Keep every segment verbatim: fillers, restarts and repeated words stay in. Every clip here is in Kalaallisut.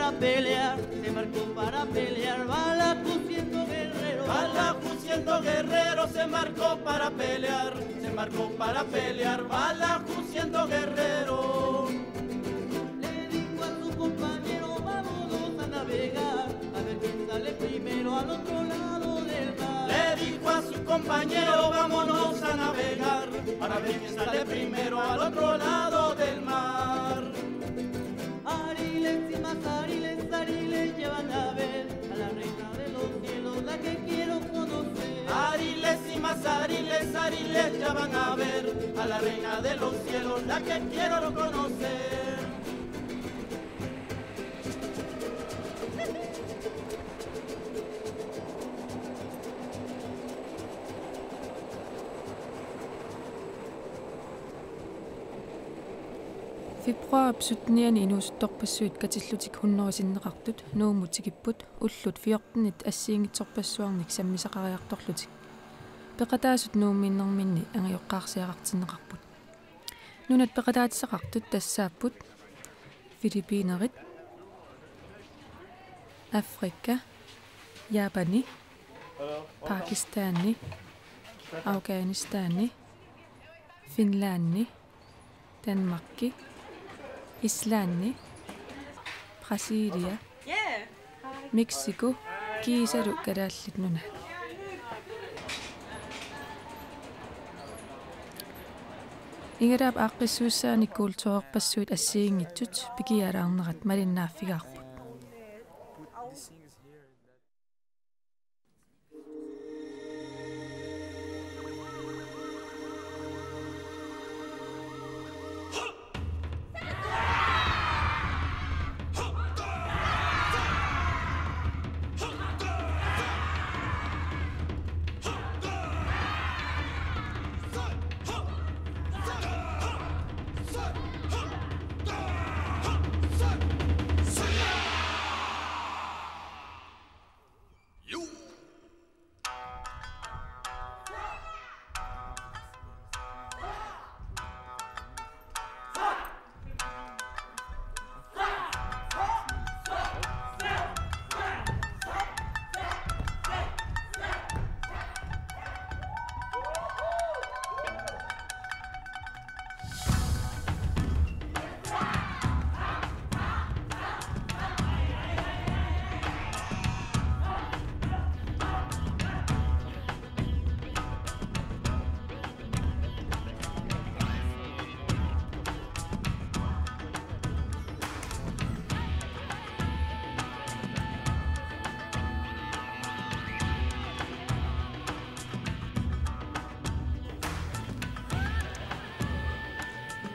A pelear, se marcó para pelear, va la Q ciento guerrero. Va la Q ciento guerrero, se marcó para pelear, se marcó para pelear, va la Q ciento guerrero. Le dijo a su compañero, vámonos a navegar, a ver quién sale primero al otro lado del mar. Le dijo a su compañero, vámonos a navegar, para ver quién sale primero al otro lado del mar. Ariles y más ariles, ariles, ya van a ver a la reina de los cielos, la que quiero conocer. Ariles y más ariles, ariles, ya van a ver a la reina de los cielos, la que quiero conocer. Februarip syttenianni inuusuttorpassuit katillutik hunnorusinneqartut Nuummut tikipput, ullut fjortenit assigiinngitsorpassuarnik sammisaqariartorlutik. Peqataasut Nuummiinnerminni angajoqqaarsiaqartinneqarput. Nunat peqataatissaqartut tassaapput Filippiinerit, Afrika, Jaapani, Pakistani, Afghanistani, Finlandi, Danmarki, Islandi, Brasilia, Mexico kiisalu Kalaallit Nunaat. Igalaap aaqqissuussaanik kulturerpassuit assigiinngitsut pikialaarnerat malinnaaffigaarput.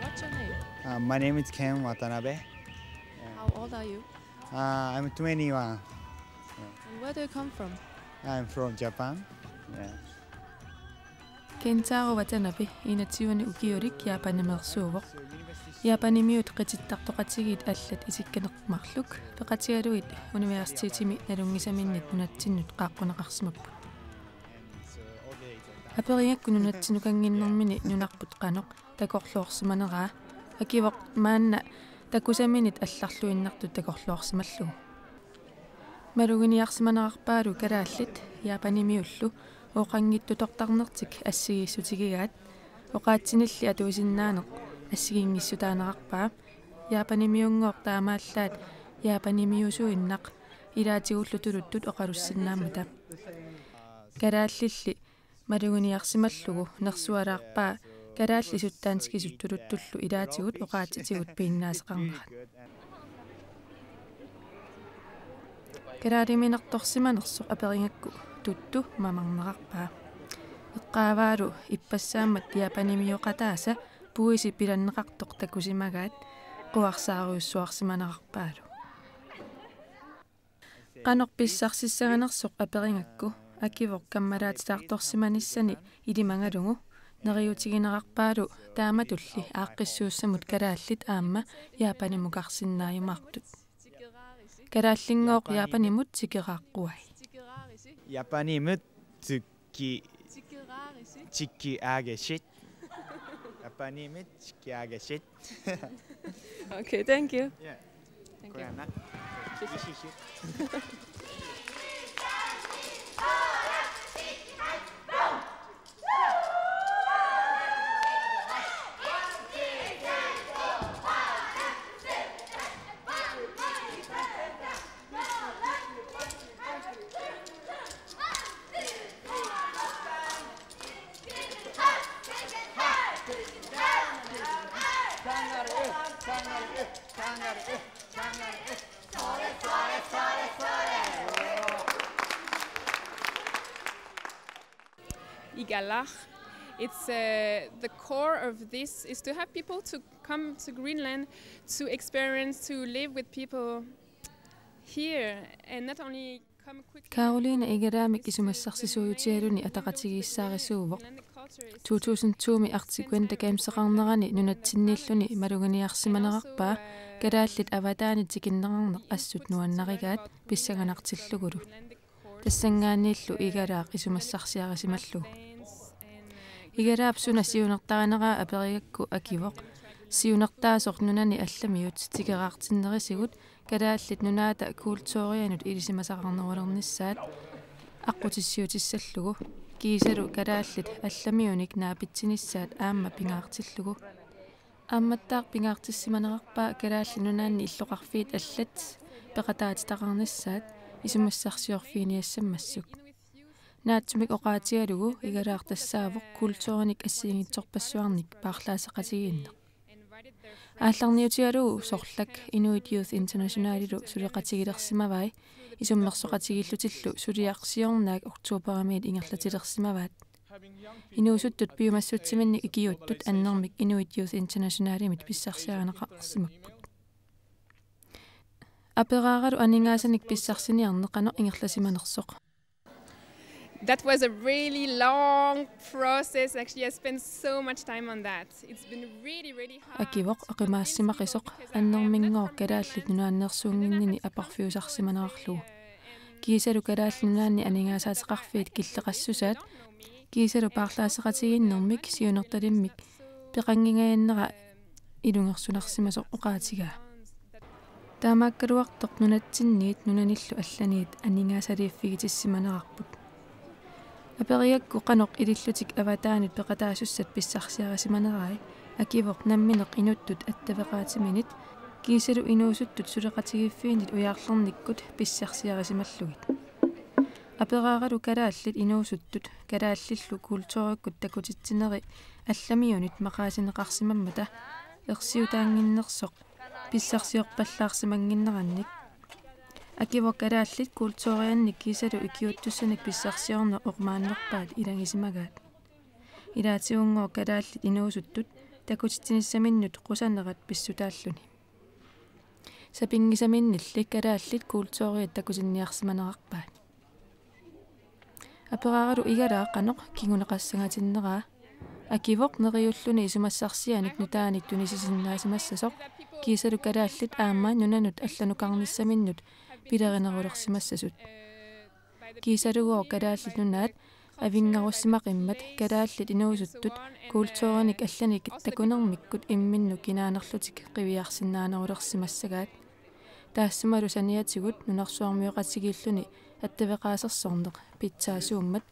What's your name? Uh, my name is Ken Watanabe. How old are you? Uh, I'm twenty-one. And where do you come from? I'm from Japan. Yeah. Kentaro Watanabe, enogtyvenik ukiulik, Japanimeersuuvoq. Japanimiut qitittartoqatigiit allat isikkaneq marluk peqatigalugit universitetimi nalunngisaminnit nunatsinnut qaaqquneqarsimapput. Aperigakku nunatsinnukannginnermini nunarput qanoq takorloorsimaneraa, akivoq maanna takusaminit allarluinnartut takorloorsimallugu. Maluginiarsimanerarpaalu kalaallit Japanimiullu oqanngittutortarnertik assigiissutigigaat, oqaatsinilli atuisinnaaneq assigiinngissutaanerarpaa, Japanimiunngooq taamaallaat Japanimiusuinnaq ilaatigullu tuluttut oqalussinnaammata. Kalaallilli maluginiarsimallugu nersualaarpaa kalaallisut danskisut tuluttullu ilaatigut oqaatsitigut piinnaaseqarnerat. Kalaaliminertorsimanersoq aperigakku tuttu mamarnerarpaa. Eqqaavaalu ippassaammat Japanimioqataasa puisi pilanneqartoq takusimagaat quarsaarujussuarsimanerarpaalu. Qanoq pissarsissaganersoq aperigakku, akivoq kammalaatitaartorsimanissani ilimagalugu, neriuutiginerarpaalu taamatulli aaqqissuussamut kalaallit aamma Japanimukarsinnaajumaartut. Kalaallinngooq Japanimut tikeraaqquai. Japanimut tikki-, tikkiaagashit. Japanimut tikkiaagashit. Okay, thank you. Yeah. Thank you. Qujanaq. Igalar. It's uh, the core of this is to have people to come to Greenland to experience, to live with people here, and not only come quickly. Karoline Igalaamik isumassarsiuutitigaluni ataqatigiissaarisuuvoq. Two thousand two-mi Arctic Winter Games-eqarnerani nunatsinniilluni maluginiarsimanerarpaa kalaallit avataanit tikinneqarneq assut nuannarigaat pissanganartillugulu. Tassanngaanniillu Igalaaq isumassarsiarisimallugu. Igalaap suna siunertarineraa aperigakku akivoq siunertaasoq nunani allamiut tikeraartinnerisigut Kalaallit Nunaata kulturianut ilisimasaqarnerulernissaat aqqutissiuutissallugu kiisalu kalaallit allamiunik naapitsinissaat aamma pingaartillugu. Aammattaaq pingaartissimanerarpaa Kalaallit Nunaanni illoqarfiit allat peqataatitaqarnissaat isumassarsiorfiginiassammassuk. Naatsumik oqaatigalugu Igalaaq tassaavoq kulturinik assigiinngitsorpassuarnik paarlaasseqatigiinneq. Aallarniutigalugu sorlak Inuit Youth Internationalilu suleqatigilersimavai isummersoqatigiillutillu suliaq siornaak oktoberimiit ingerlatilersimavaat. Inuusuttut piumassutsiminnik ikiuuttut annermik Inuit Youth Internationalimit pissarsiarineqarsimapput. Aperaaralu aningaasanik pissarsiniarneq qanoq ingerlasimanersoq. That was a really long process. Actually, I spent so much time on that. It's been really, really hard. Akivoq aqimaassimaqisoq annerminngooq Kalaallit Nunaanneersuunnginnini aporfiusarsimanerarlugu. Kiisalu Kalaallit Nunaanni aningaasaateqarfiit killeqassusaat kiisalu paarlaasseqatigiinnermik siunertalimmik peqanngingajannera ilungersunarsimasoq oqaatigaa. Taamaakkaluartoq nunatsinniit nunanillu allaniit aningaasaliiffigitissimanerarput. Aperigakku qanoq ilillutik avataanit peqataasussat pissarsiarisimanerai akivoq nammineq inuttut attaveqaatiminit kiisalu inuusuttut suleqatigiiffiinit ujaarlernikkut pissarsiarisimallugit. Aperaaralu kalaallit inuusuttut kalaallillu kulturikkut takutitsineri allamiunit maqaasineqarsimammata ersiutaannginnersoq pissarsiorpallaarsimannginnerannik. Akivoq kalaallit kulturiannik kiisalu ikiuuttussanik pissarsiorneq oqimaannerpaat ilagisimagaat. Ilaatigungooq kalaallit inuusuttut takutitsinissaminnut qusanerat pissutaalluni. Sapinngisaminnilli kalaallit kulturiat takutinniarsimanerarpaat. Aperaaralu Igalaaq qanoq kinguneqassangatinnera. Akivoq neriulluni isumassarsianik nutaanik tunisisinnaasimassasoq kiisalu kalaallit aamma nunanut allanukarnissaminnut pilerinerulersimassasut. Kiisalugooq Kalaallit Nunaat avinngarusimaqimmat kalaallit inuusuttut kulturinik allanik takunermikkut imminnut kinaanerlutik qiviarsinnaanerulersimassagaat. Taassumalu saniatigut nunarsuarmioqatigiilluni attaveqaasersorneq pitsaasuummat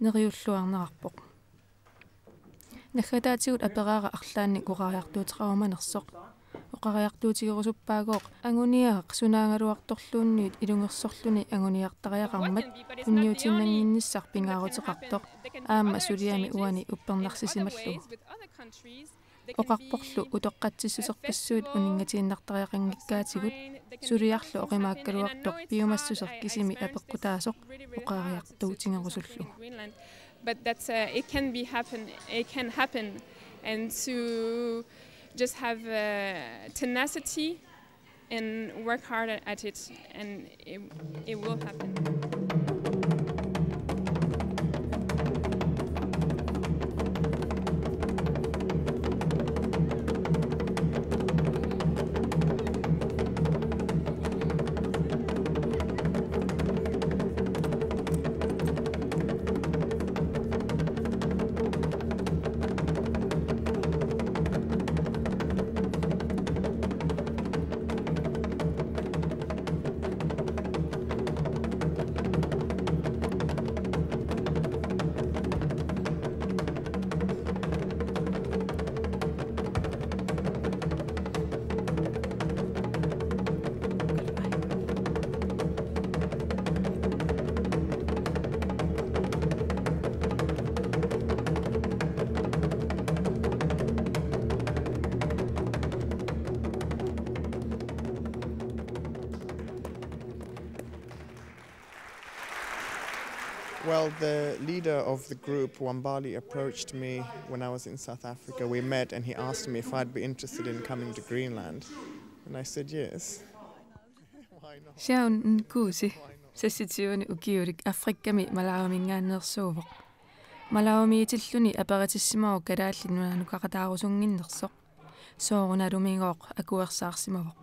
neriulluarnerarpoq. Naggataatigut aperaara arlaannik oqariartuuteqarumanersoq. Oqariartuutigerusuppaagooq anguniagaq sunaagaluartorluunniit ilungersorluni anguniartariaqarmat tunniutiinnannginnissaq pingaaruteqartoq aamma suliami uani uppernarsisimallugu. Oqarporlu utoqqatsissuserpassuit uninngatiinnartariaqanngikkaatigut suliarlu oqimaakkaluartoq piumassuseq kisimi apeqqutaasoq oqariartuutigerusullugu. But that's uh, it can be happen. It can happen, and to just have uh, tenacity and work hard at it, and it, it will happen. Well, the leader of the group, Wambali, approached me when I was in South Africa. We met and he asked me if I'd be interested in coming to Greenland. And I said yes. Why not? Shaun Nkosi, seksogtyve ukiulik, Afrikami Malawiminngaanneersuuvoq. Malawimiitilluni aperitissimavoq Kalaallit Nunaannukaqataarusunnginnersoq. Soorunalumigooq akuersaarsimavoq.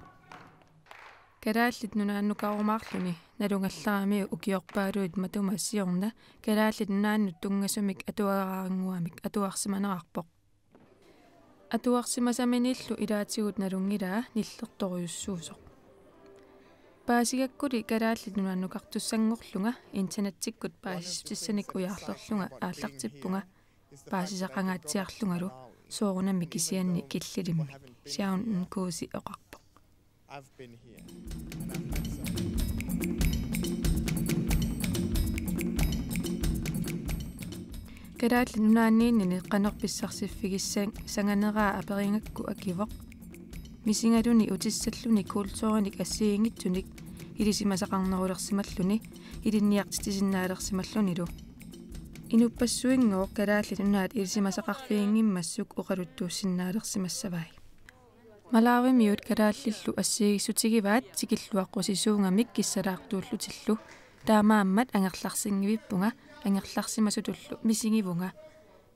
Kalaallit Nunaannukarumaarluni nalunngilaramiuk ukiorpaaluit matuma siorna Kalaallit Nunaannut tunngasumik atuagaraannguamik atuarsimanerarpoq. Atuarsimasaminillu ilaatigut nalunngilaa nillertorujussuusoq. Paasigakkuli Kalaallit Nunaannukartussanngorlunga internettikkut paasissutissanik ujaarlerlunga aallartippunga, paasisaqangaatsiarlungalu soorunami kisianni killilimmik, Shaun Nkosi oqarpoq. I've been here. And I've met some. Kalaallit Nunaanniinnini qanoq pissarsiffigissanganeraa aperigakku akivoq. Misigaluni utissalluni kulturinik assigiinngitsunik ilisimasaqarnerulersimalluni ilinniartitsisinnaalersimallunilu. Inuppassuinngooq Kalaallit Nunaat ilisimasaqarfiginngimmassuk oqaluttuussinnaalersimassavai. Malawimiut kalaallillu assigiissutigivaat tikilluaqqusisuugamik kissalaartuullutillu. Taamaammat angerlarsinngivippunga, angerlarsimasutullu misigivunga,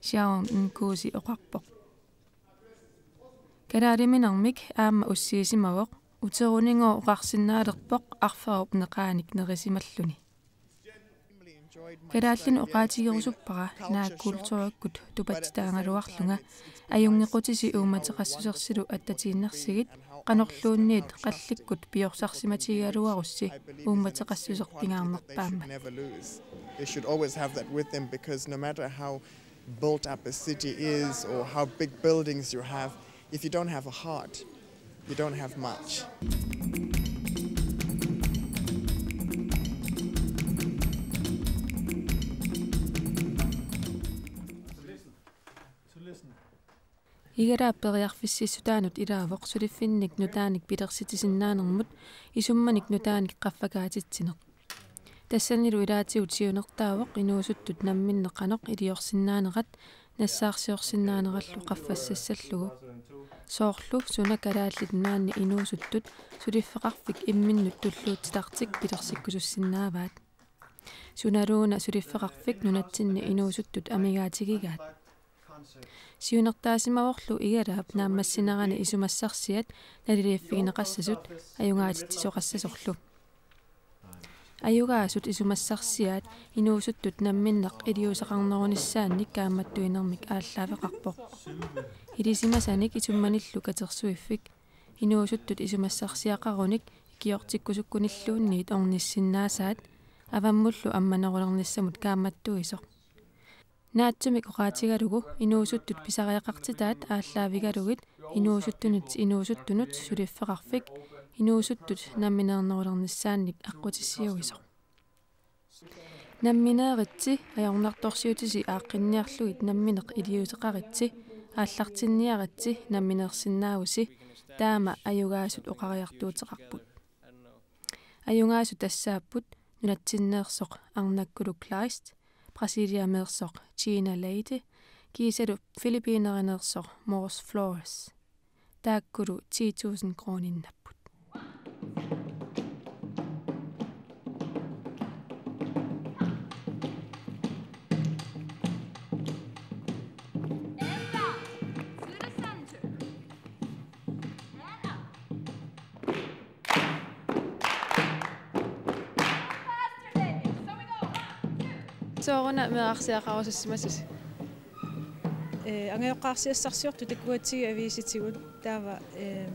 Shaun Nkosi oqarpoq. Kalaaliminermik aamma ussiisimavoq, uterunigooq oqarsinnaalerpoq arferup neqaanik nerisimalluni. Kalaallinut oqaatigerusuppara naak kulturikkut tupatsitaagaluarlunga ajunngequtisi uummateqassusersilu attatiinnarsigit, qanorluunniit qallikkut piorsarsimatigigaluarussi uummateqassuseq pingaarnerpaammat. They should always have that with them, because no matter how built up a city is or how big buildings you have, if you don't have a heart, you don't have much. Igalaap periarfissiissutaanut ilaavoq suliffinnik nutaanik pilersitsisinnaanermut isummanik nutaanik qaffakaatitsineq. Tassanilu ilaatigut siunertaavoq inuusuttut namminneq qanoq iliorsinnaanerat nassaarsiorsinnaanerallu qaffassassallugu. Soorlu suna Kalaallit Nunaanni inuusuttut suliffeqarfik imminnut tulluuttitartik pilersikkusussinnaavaat. Sunaluuna suliffeqarfik nunatsinni inuusuttut amigaatigigaat. Siunertaasimavorlu igalaap naammassinerani isumassarsiat naliliiffigineqassasut ajugaatitsisoqassasorlu. Ajugaasut isumassarsiaat inuusuttut namminneq iliuuseqarnerunissaannik kaammattuinermik aallaaveqarpoq. Ilisimasanik isummanillu katersuiffik inuusuttut isumassarsiaqarunik ikiortikkusukkunilluunniit ornissinnaasaat avammullu ammanerulernissamut kaammattuisoq. Naatsumik oqaatigalugu inuusuttut pisariaqartitaat aallaavigalugit inuusuttunut inuusuttunut suliffeqarfik inuusuttut nammineernerulernissaannik aqqutissiuisoq. Nammineeritsi ajornartorsiutisi aaqqinniarlugit namminneq iliuuseqaritsi aallartinniaritsi nammineersinnaavusi, taama ajugaasut oqariartuuteqarput. Ajugaasut tassaapput nunatsinneersoq Arnakkulu Kleist, Brasiliameersoq Gina Leite, kiisalu Filippinerineersoq Mors Flores. Taakkulu ti tusind kroninnapput. Sooruna meerarsiaqarusussimasusi? Ee, angajoqqaarsiassarsiortut takugatsigu aviisitigut taava, ee,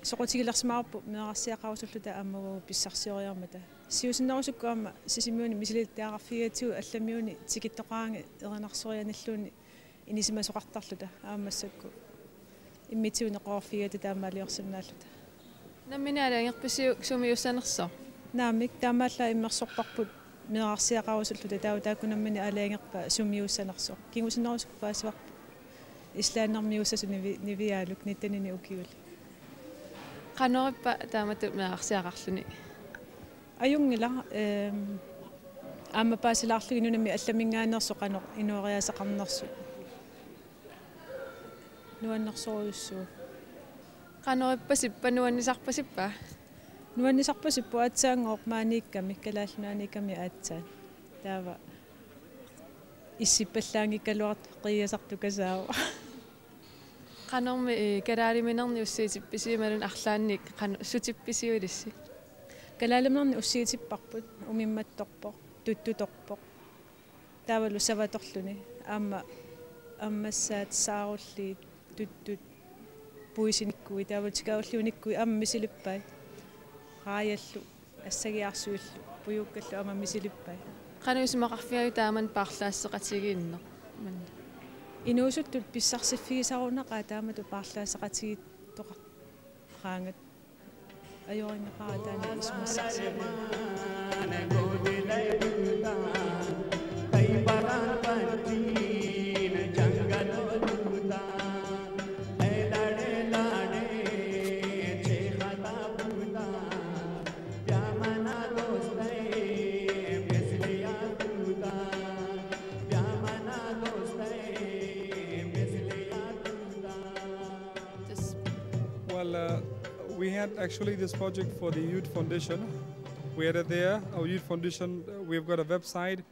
soqutigilersimavarput meerarsiaqarusulluta aamma uagut pissarsioriarmata. Siusinnerusukkut aamma Sisimiuni misilittagaqarfigigatsigu allamiuni tikittoqaraangat erinarsorianilluunniit inisimasoqartarluta aamma massakkut immitsigut neqeroorfigigatta taamaaliorsinnaalluta. Nammineq aalajangerpisiuk sumiussanersoq? Naamik, taamaallaat immersorparput meerarsiaqarusulluta, taava taakku nammineq aalajangerpaat sumiussanersoq. Kingusinnerusukkut paasivarput Islandimiussasoq Nivi-, Niviaaluk nittenini ukiulik. Qanorippa taamatut meerarsiaqarluni? Ajunngilaq, ehm, Aamma paasilaarlugit nunami allaminngaanneersut qanoq inooriaaseqarnersut. Nuannersorujussuuvoq. Qanoq ippasippa, nuannisarpasippa? Nuannisarpasippoq, aatsaanngooq maaniikkami, Kalaallit Nunaanniikkami aatsaat. Taava issippallaanngikkaluartoq qiiasartukasaavoq. Qanormi, ee, kalaaliminerni ussiitippisi imaluunniit arlaannik qan-, sutippisiuk ilissi? Kalaaliminerni ussiitipparput, umimmattorpoq, tuttutorpoq. Taavalu savatorluni aamma ammassaat saarulliit tuttut puisinikkui, taavalu tikaulliunikkuit aamma misilippai. Raajallu, assagiarsuillu, pujuukkallu aamma misilippai. Qanoq isumaqarfigajuk taamani paarlaasseqatigiinneq? Manna. Inuusuttut pissarsiffigisarunaqaat taamatut paarlaasseqatigiittoqaraangat. Ajorinngeqaara taanna isumassarsiorneq. Just Well, uh, we had actually this project for the Youth Foundation. We had it there, our Youth Foundation. Uh, we've got a website,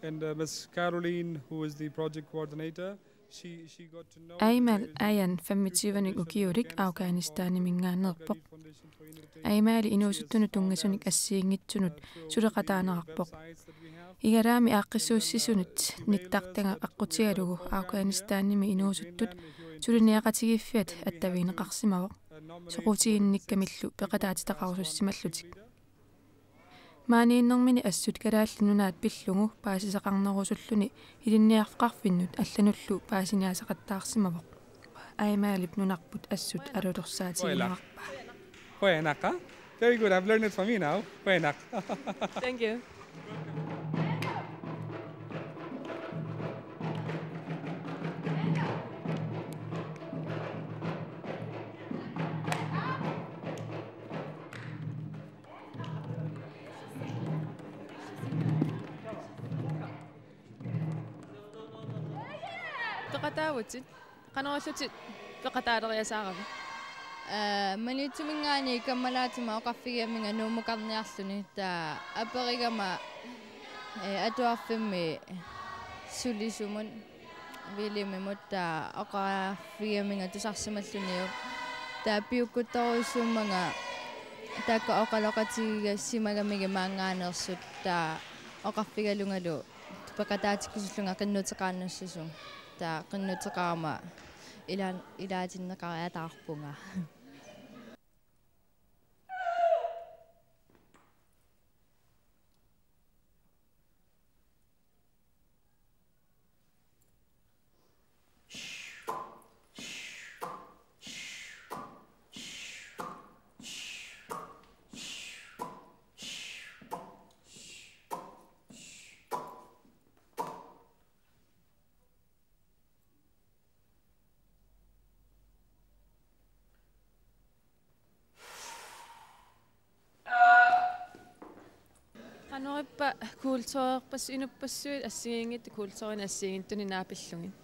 and uh, Miss Caroline, who is the project coordinator, she, she got to know Aimal Ayan femogtyve-nik ukiulik Afghanistaniminngaanneerpoq. Aimali inuusuttunut tunngasunik assigiinngitsunut suleqataanerarpoq. Igalaami aaqqissuussisunut nittartagaq aqqutigalugu Afghanistanimi inuusuttut suliniaqatigiiffiat attavigineqarsimavoq, soqutiginnikkamillu peqataatitaqarusussimallutik. Maaniinnermini assut Kalaallit Nunaat pillugu paasisaqarnerusulluni ilinniarfeqarfinnut allanullu paasiniaasaqattaarsimavoq. Aimalip nunarput assut alutorsaatigineqarpaa. Qujanaq. Very good. I've learned it for me now. Qujanaq. Thank you. Peqataavutit. Qanoq ilillutit peqataaleriasaaravit? Ee, Maniitsuminngaanniit kammalaatima oqarfigigaminga Nuummukarniarluni, taava aperigama, ee, atuarfimmi sulisumut, Williamimut, taava oqarfigigaminga tusarsimalluniuk. Taava piukkuttorujussuummanga taakku oqaloqatigigassimagamigit maanngaanneersut, taava oqarfigalungalu peqataatikkusullunga qinnuteqaannassusunga. Taava qinnuteqarama ila-, ilaatinneqariataarpunga. Qanorippa kultureerpas-, inuppassuit assigiinngitsut kulturinik assigiinngitsunik naapillugit?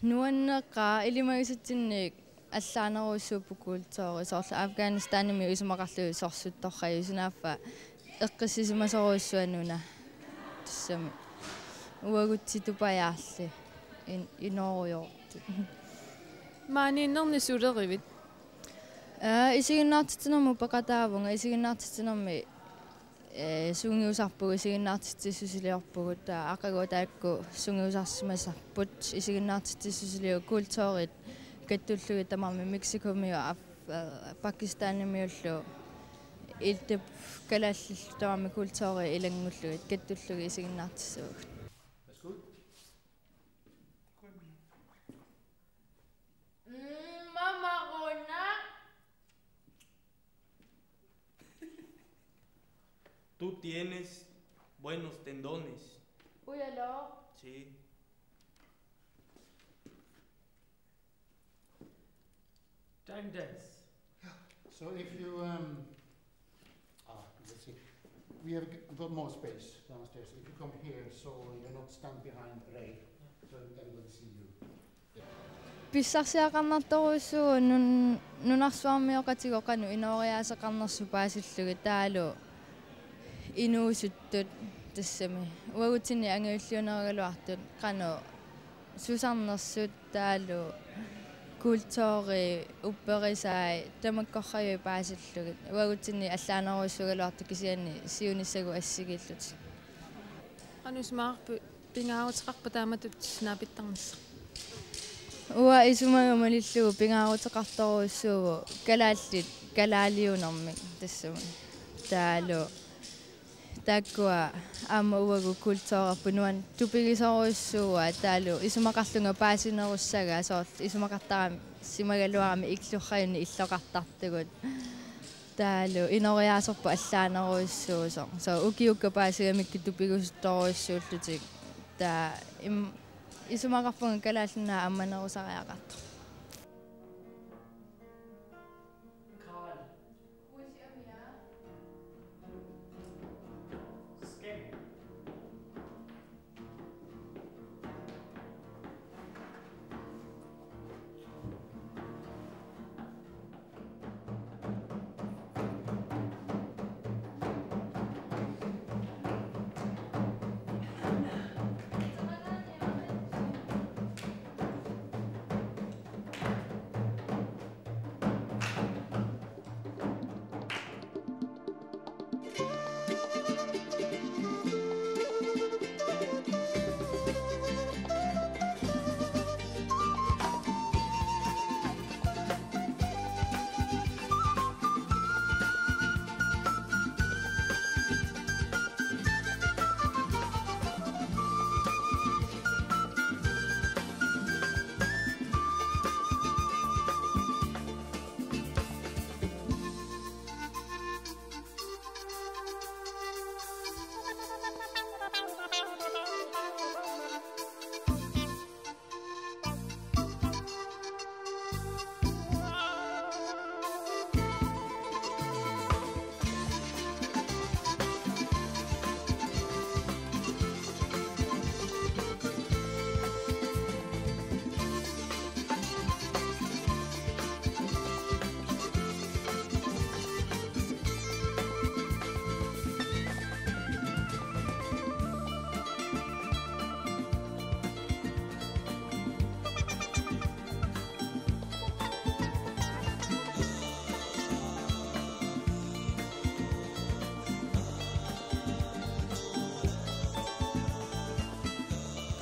Nuanneqaaq, ilimagisatsinnik allaanerujussuupput kulturi, soorlu Afghanistanimi isumaqarlugit sorsuttorrajuit, sunaaffa eqqissisimasorujussuaq nuna. Tassami uagutsitut pajaarli in-, inooriortut. Maaniinnerni sulerivit? Aa, isiginnaartitsinermut peqataavunga, isiginnaartitsinermi, ee, sungiusarpugut, isiginnaartitsissutiliorpugut, taava aqagu taakku sungiusarsimasarput, isiginnaartitsissutiliorpugut kulturit kattullugit, tamarmik Mexicomiut, Af-, ee, Pakistanimiullu, illit kalaallillu tamarmik kulturit ilanngullugit kattullugit isiginnaartissavagut. Mm, mamaruna. Tú tienes buenos tendones. Cuídalo. Sí. Time dance. Yeah. So if you, um, ah, let's see. We have got more space downstairs. If you come here, so you're not stand behind Ray, so everybody will see you. Pissarsiaqarnartorujussuuvoq nun-, nunarsuarmioqatigoorluni inooriaaseqarnersut paasillugit taavalu inuusuttut tassami. Uagutsinni angajulliunerugaluartut qanoq susarnersut taavalu kulturi upperisai tamakkorpiaq paasillugit. Uagutsinni allaanerujussuugaluartut kisianni siunissagut assigiillutik. Qanoq isumaqarpit pingaaruteqarpa taamatut naapittarnissaq? Uanga isumaga malillugu pingaaruteqartorujussuuvoq kalaallit kalaaliunermik tassami. Taavalu taakkua aamma uagut kulturerput nuann-, tupigisorujussuuaat taavalu isumaqarlunga paasinerussagaa soorlu isumaqartarami simagaluarami illorrajunni illoqartartugut. Taavalu inooriaaserput allaanerujussuusoq. Soorlu ukiukka paasigamikkit tupigusuttorujussuullutik. Taava im-, isumaqarpunga Kalaallit Nunaat ammanerusariaqartoq.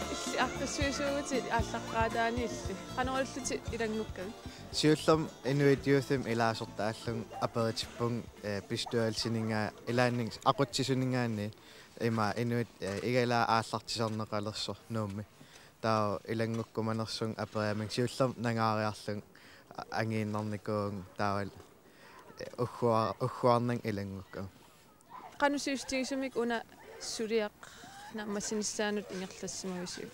Illit aaqqissuisuuvutit aallaqqaataani illit. Qanoq ilillutit ilanngukkavit? Siullermik Inuit Youthimi ilaasortaallunga aperitippunga, eh, bestyrelsiningaa-, ilaanni aqutsisuninngaanniit ima inuit, eh, igalaat aallartisarneqalersoq Nuummi. Taava ilanngukkumanersunga aperiarama siullermik nangaariarlunga a-, angiinnarnikuuvunga taavalu, eh, uggua-, ugguarnanga ilanngukkama. Qanoq sivisutigisumik una suliaq naammassinissaanut ingerlassimavisiuk?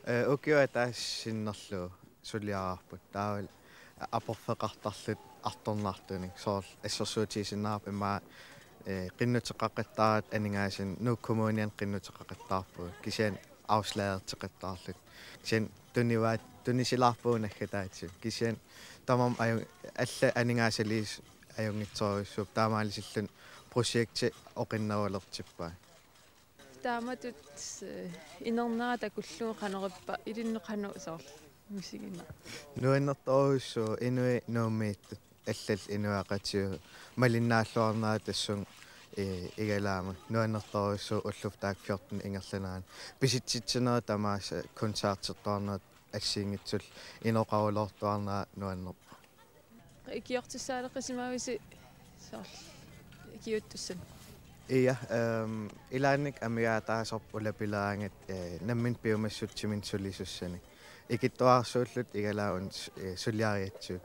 Eh, ukioq ataaseq sinnerlugu suliaraarput. Taavalu aporfeqartarluta artornartunik. Soorlu assersuutigisinnaarput immaqa, eh, qinnuteqaqattaartut aningaasanik Nuuk Kommuniani qinnuteqaqattaarpugut. Kisianni afslagteqattaarluta. Kisianni tunivaat, tunisilaarpugut naggataatigut. Kisianni tamarmik aju-, allat aningaasaliisut ajunngitsorujussuupput taamaalilluni projekti oqinnerulertippai. Taamatut, eh, inernera takullugu qanoq ippa, ilinnut qanoq soorlu misiginera? Nuannertorujussuuvoq inuit Nuummiittut allallu inuiaqatigiit malinnaalluarnerat tassunga, eh, igalaamut. Nuannertorujussuuvoq ullut taakku fjorten ingerlanerani. Pisitsitsinerit tamaasa koncertertuarnerat assigiinngitsullu inoqaruloortuarnera nuannerpoq. Ikiortissaaleqisimavisi soorlu ikiuuttussannik? Ia, ehm, ilaanni amigaataasorput ulapileraangat, eh, nammineq piumassutsiminnik sulisussanik. Ikittuararsuulluta igalaat una s-, eh, suliarigatsigu.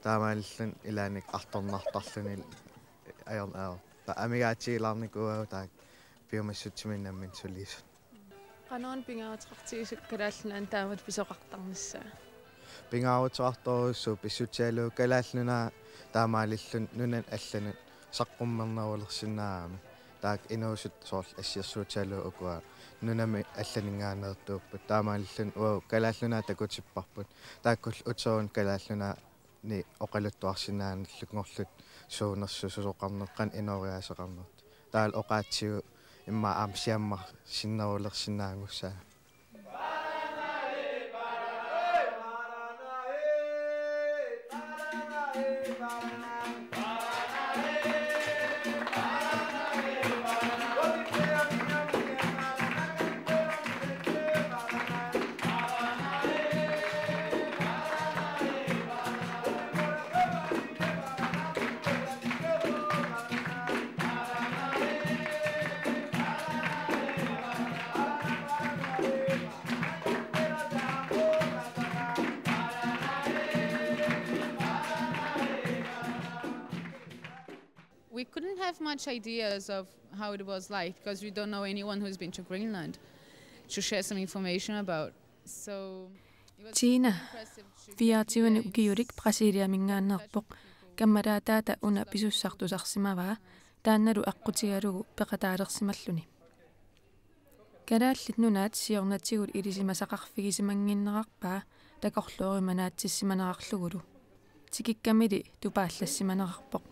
Taamaalilluni ilaanni artornartarluni ajornaq ajorpoq. Taava amigaatigilaarnikuuagut taakku piumassutsiminnik nammineq sulisut. Qanoq pingaaruteqartigisut Kalaallit Nunaanni taamatut pisoqartarnissaa? Pingaaruteqartorujussuuvoq pissutigalugu Kalaallit Nunaat taamaalilluni nunanut allanut saqqummernerulersinnaagami. Taakku inuusuttut soorlu assersuutigalugu ukua nunami allaninngaanneertuupput. Taamaalilluni uagut Kalaallit Nunaat takutipparput. Taakkullu utoqqaat Kalaallit Nunaanni oqaluttuarsinnaanngillat, kingullermik suunersut, susoqarneq, qanoq inooriaaseqarnertut. Taavalu oqaatsigut immaqa aamma siammarsinnerulersinnaanngussaaq. We couldn't have much ideas of how it was like because we don't know anyone who's been to Greenland to share some information about. So it was Tina, impressive to hear fireogtyve-ni ukiulik Brasiliaminngaanneerpoq, kammalaataata una pisussaq tusarsimavaa, taannalu aqqutigalugu peqataalersimalluni. Kalaallit Nunaat siornatigut ilisimasaqarfigisimannginnerarpaa takorloorumanaatissimanerarlugulu. Tikikkamili tupaallassimanerarpoq.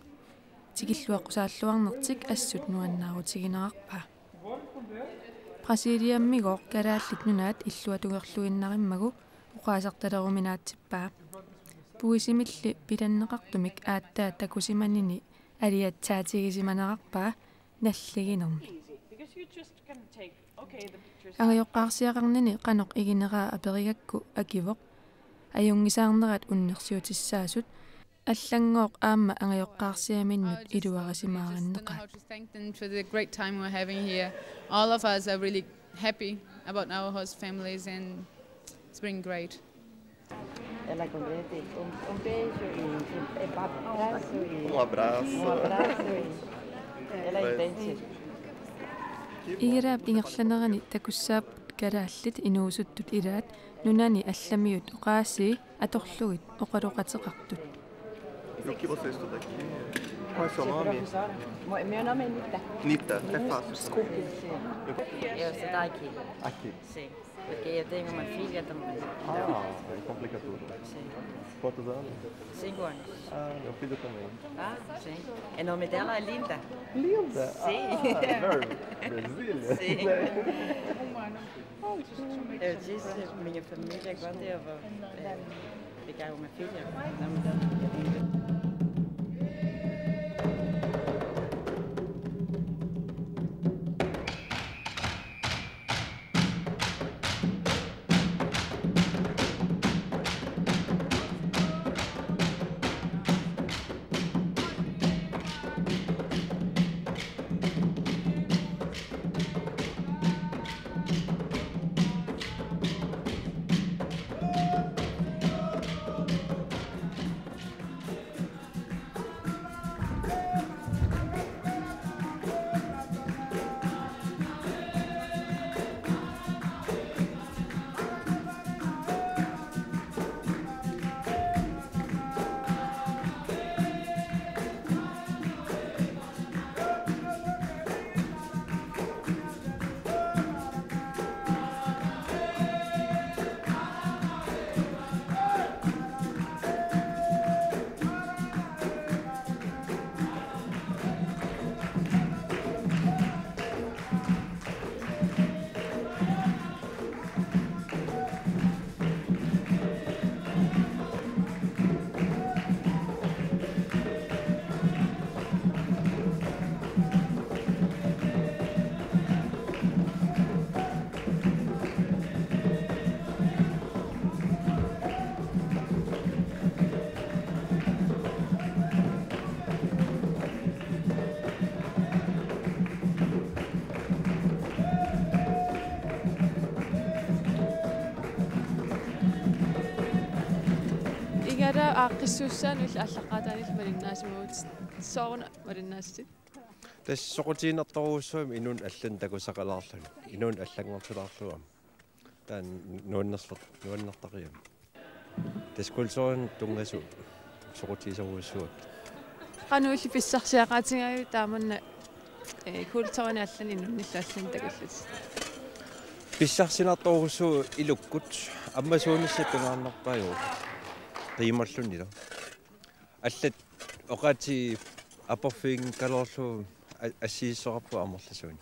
Tikilluaqqusaalluarnertik assut nuannaarutiginerarpaa. Brasiliamigooq Kalaallit Nunaat illuatungerluinnarimmagu oqaasertaleruminaatsippaa. Puisimilli pilanneqartumik aatsaat takusimanini aliatsaatigisimanerarpaa nalliginermi. Angajoqqaarsiaqarnini qanoq igineraa aperigakku akivoq: Ajunngisaarnerat unnersiutissaasut, allanngooq aamma angajoqqaarsiaminnut iluarisimaarinneqaat. How to thank them for the great time we're having here. All of us are really happy about our host families and it's been great. Ela comprende. Un, un beijo y, y abrazo y... Un abrazo. Un abrazo y ela entende. Igalaap ingerlanerani takussaapput kalaallit inuusuttut ilaat nunani allamiut oqaasii atorlugit oqaloqateqartut. ¿Y qué vas a estudiar aquí? ¿Cuál es su nombre? Profesora. Mo-, mi nombre es Nita. Nita, es fácil. Disculpe. Sí. Yo estoy aquí. Aquí. Sí. Porque yo tengo una filla también. Ah, ahí complica todo. Sí. ¿Cuántos años? Cinco años. Ah, mi hija también. Ah, sí. El nombre de ella es Linda. Linda. Sí. Ah, Bra-, Brasil. Sí. Ay, qué... Eh, sí, sí, mi familia, cuando yo voy, eh, ficar una filla. No, no, no. Igalaap aaqqissuussaanut aallaqqaataaniillu malinnaasimagutta. Sooruna malinnaassaatit? Tassa soqutiginartorujussuugami inunnut allanut takusaqalaarluni. Inunnut allanngortilaarlugu aamma. Taanna nuannerler-, nuannertariaqarami. Tassa kulturinut tunngasut soqutigisorujussuuagut. Qanoq illit pissarsiaqaatigaajuk taamanna Ee, kulturini allani inunnik allani takullutik. Pissarsinartorujussuuvoq ilukkut, ammasuunissaq pingaarnerpaajuvoq. Qiimallunilu. Allat oqaatsit aporfigigaluarlugu a-, assigiissoqarput amerlasuunik.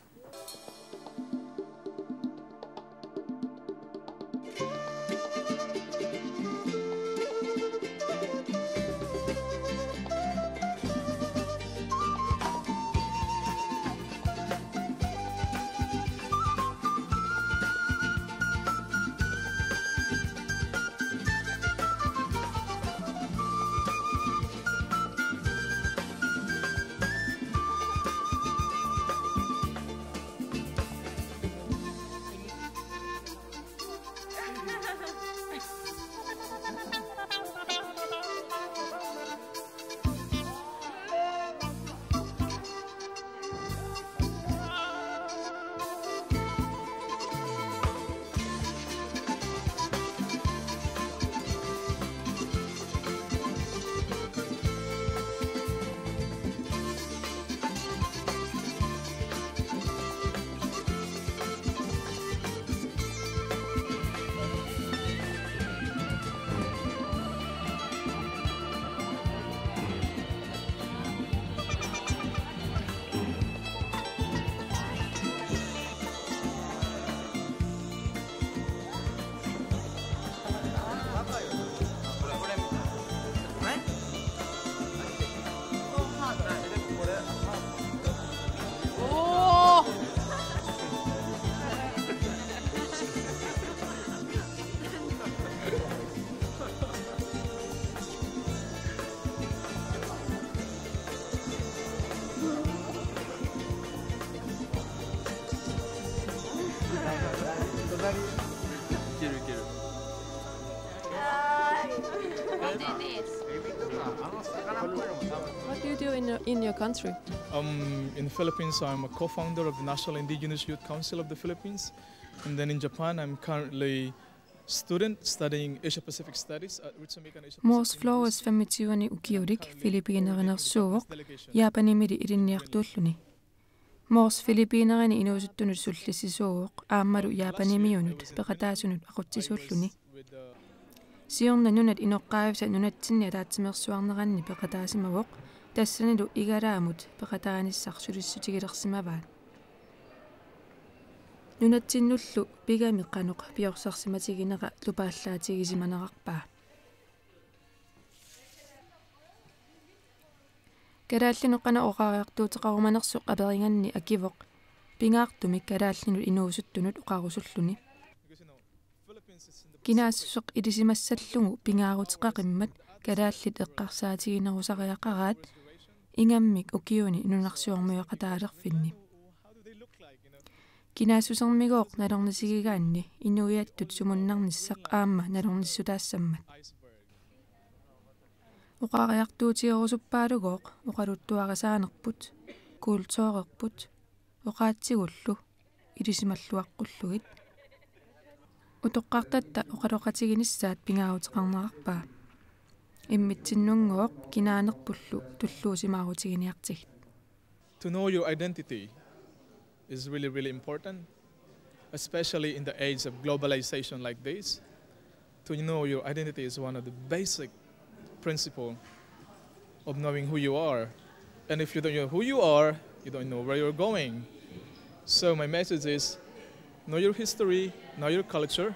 What do you do in your, in your country? Um, in the Philippines, I'm a co-founder of the National Indigenous Youth Council of the Philippines. And then in Japan, I'm currently student studying Asia Pacific Studies at Ritsumeikan Asia Moors Pacific Flores University. Femogtyve ukiulik Filippiinerinersuuvoq, Japanimili ilinniartuulluni. Moors Filippiinerini inuusuttunut sullissisuuvoq aammalu Japanimiunut peqataasunut aqutsisuulluni. Siorna nunat inoqqaavisa nunatsinni ataatsimeersuarneranni peqataasimavoq, tassanilu igalaamut peqataanissaq sulissutigilersimavaat. Nunatsinnullu pigami qanoq piorsarsimatiginera tupaallaatigisimanerarpaa. Kalaallinut qanoq oqariartuuteqarumanersoq aperiganni akivoq pingaartumik kalaallinut inuusuttunut oqarusulluni. Kinaassuseq ilisimassallugu pingaaruteqaqimmat kalaallit eqqarsaatiginerusariaqaraat ingammik ukiuni nunarsuarmioqataalerfinni. Kinaassusermigooq nalornisigigaanni inuiattut sumunnarnissaq aamma nalornissutaassammat. Oqariartuutigerusuppaalugooq oqaluttuarisaanerput, kulturerput, oqaatsigullu ilisimalluaqqullugit. Utoqqartatta oqaloqatiginissaat pingaaruteqarnerarpaa. Immitsinnunngooq kinaanerpullu tulluusimaarutiginiartigit. To know your identity is really, really important, especially in the age of globalization like this. To know your identity is one of the basic principle of knowing who you are. And if you don't know who you are, you don't know where you're going. So my message is, know your history, know your culture.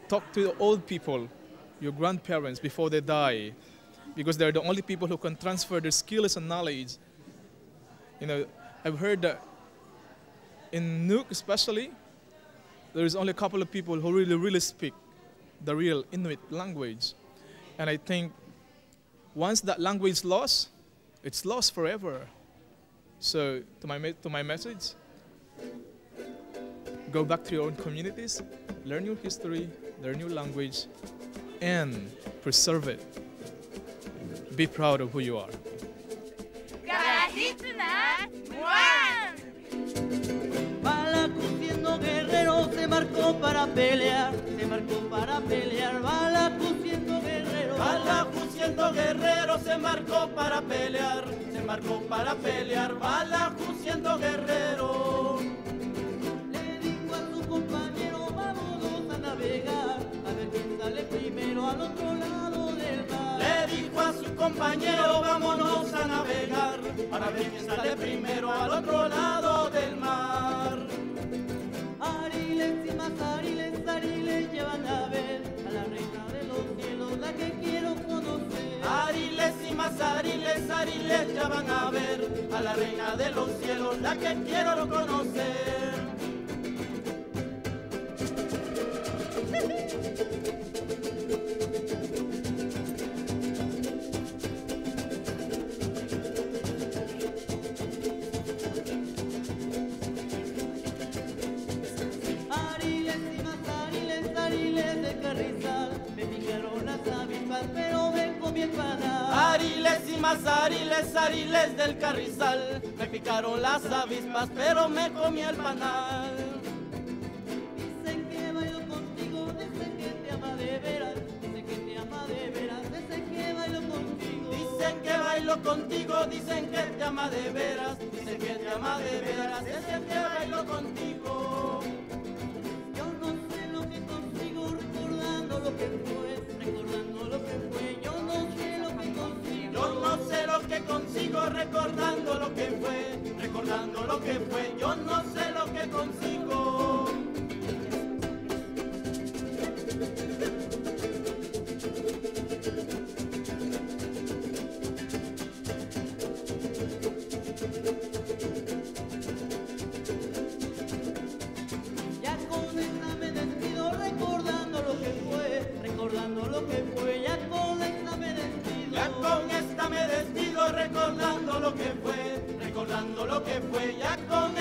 Talk to the old people, your grandparents before they die, because they're the only people who can transfer their skills and knowledge. You know, I've heard that in Nuuk especially, there is only a couple of people who really, really speak the real Inuit language. And I think once that language lost, it's lost forever. So to my me-, to my message, go back to your own communities, learn your history, learn your language, and preserve it. Be proud of who you are. Kalaallit Nunaat, Guam! Balaku siendo guerrero se marcó para pelear, se marcó para pelear. Balaku siendo guerrero Balahu siendo guerrero se embarcó para pelear, se embarcó para pelear, Balahu siendo guerrero. Le dijo a su compañero, vámonos a navegar, a ver quién sale primero al otro lado del mar. Le dijo a su compañero, vámonos a navegar, para ver quién sale primero al otro lado del mar. Ariles y más ariles, ariles llevan a ver a la reina de los cielos, la que quiero conocer. Ariles y más ariles, ariles ya van a ver a la reina de los cielos, la que quiero conocer. Ariles y más ariles, ariles del carrizal, me picaron las avispas, pero me comí el panal. Ariles y más ariles, ariles del carrizal, me picaron las avispas, pero me comí el panal. Dicen que bailo contigo, dicen que te ama de veras, dicen que te ama de veras, dicen que bailo contigo. Dicen que bailo contigo, dicen que te ama de veras, dicen que te ama de veras, dicen que bailo contigo. Yo no sé lo que consigo recordando lo que fue, recordando lo que fue. Yo no sé lo que consigo. Yo no sé lo que consigo recordando lo que fue, recordando lo que fue. Yo no sé lo que consigo. Ya con esta me despido recordando lo que fue, recordando lo que fue. Ya con esta me despido. Ya con esta me despido recordando lo que fue, recordando lo que fue. Ya con